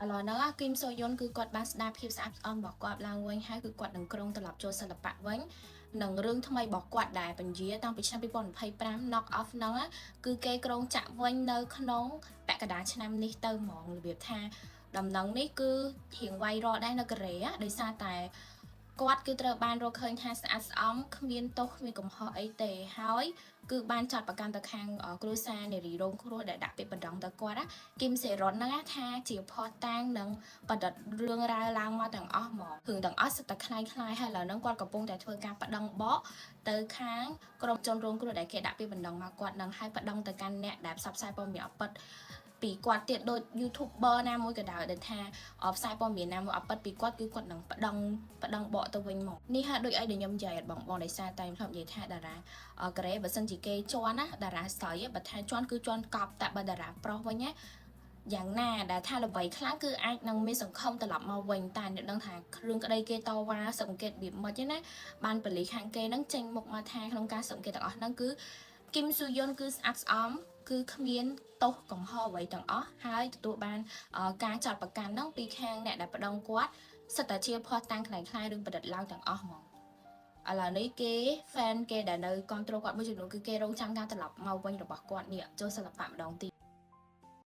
ឥឡូវហ្នឹងគីមសូយុនគឺគាត់បានស្ដារភាពស្អាតស្អំរបស់គាត់ឡើងវិញហើយគឺគាត់នឹងក្រុងត្រឡប់ចូលសិល្បៈវិញនឹងរឿងថ្មីរបស់គាត់ដែលពន្យាតាំងពីឆ្នាំ2025 Knock Off ហ្នឹងគឺគេក្រុងចាក់វិញនៅក្នុងពាក់កណ្ដាលឆ្នាំនេះទៅហ្មងរបៀបថាដំណឹងនេះគឺរៀង viral ដែរនៅកូរ៉េដោយសារតែគាត់គឺត្រូវបានរកឃើញថាស្អាតស្អំគ្មានទោសគ្មានកំហុសអីទេហើយគឺបានចាត់ប្រកាន់ទៅខាងគ្រួសារនារីរងគ្រោះដែលដាក់ពាក្យបណ្ដឹងទៅគាត់ណាគីមសេរុនហ្នឹងថាជាភស្តុតាងនិងបដិទ្ធរឿងរ៉ាវឡើងមកទាំងអស់ហ្មងរឿងទាំងអស់សិតតែคล้ายៗហើយឥឡូវហ្នឹងគាត់កំពុងតែធ្វើការប្តឹងបកទៅខាងក្រុមជនរងគ្រោះដែលគេដាក់ពាក្យបណ្ដឹងមកគាត់នឹងហើយប្តឹងទៅកាន់អ្នកដែលផ្សព្វផ្សាយព័ត៌មានអពិតពីគាត់ទៀតដូច YouTuber ណាមួយក៏ដោយដែលថាផ្សាយព័ត៌មានណាមួយអពិតពីគាត់គឺគាត់នឹងប្តឹងប្តឹងបកទៅវិញមកនេះហាក់ដូចអីដែលខ្ញុំនិយាយអត់បងបងដោយសារតែខ្ញុំធ្លាប់និយាយថាតារាកូរ៉េបើសិនជាគេជន់ណាតារាស្រីបើថាជន់គឺជន់កប់តែបើតារាប្រុសវិញណាយ៉ាងណាដែលថាល្បីខ្លាំងគឺអាចនឹងមានសង្ឃឹមត្រឡប់មកវិញតែអ្នកដឹងថាគ្រឿងក្តីគេតវ៉ាសង្កេតរបៀបម៉េចណាបានប៉ូលីសខាងគេហ្នឹងចេញមុខមកថាក្នុងការសង្កេតទាំងអស់ហ្នឹងគឺគឹមស៊ូយុនគឺស្អាតស្អំគឺគ្មានទោសកំហុសអ្វីទាំងអស់ហើយទទួលបានការចាត់ប្រកាន់ហ្នឹងពីខាងអ្នកដែលប្តឹងគាត់សិតតែជាភស្តុតាងក្លែងក្លាយរឿងប្រឌិតឡើងទាំងអស់ហ្មងឥឡូវនេះគេ fan គេដែលនៅគ្រប់គ្រងគាត់មួយចំនួនគឺគេរងចាំការត្រឡប់មកវិញរបស់គាត់នេះចូលសិល្បៈម្ដងទៀត។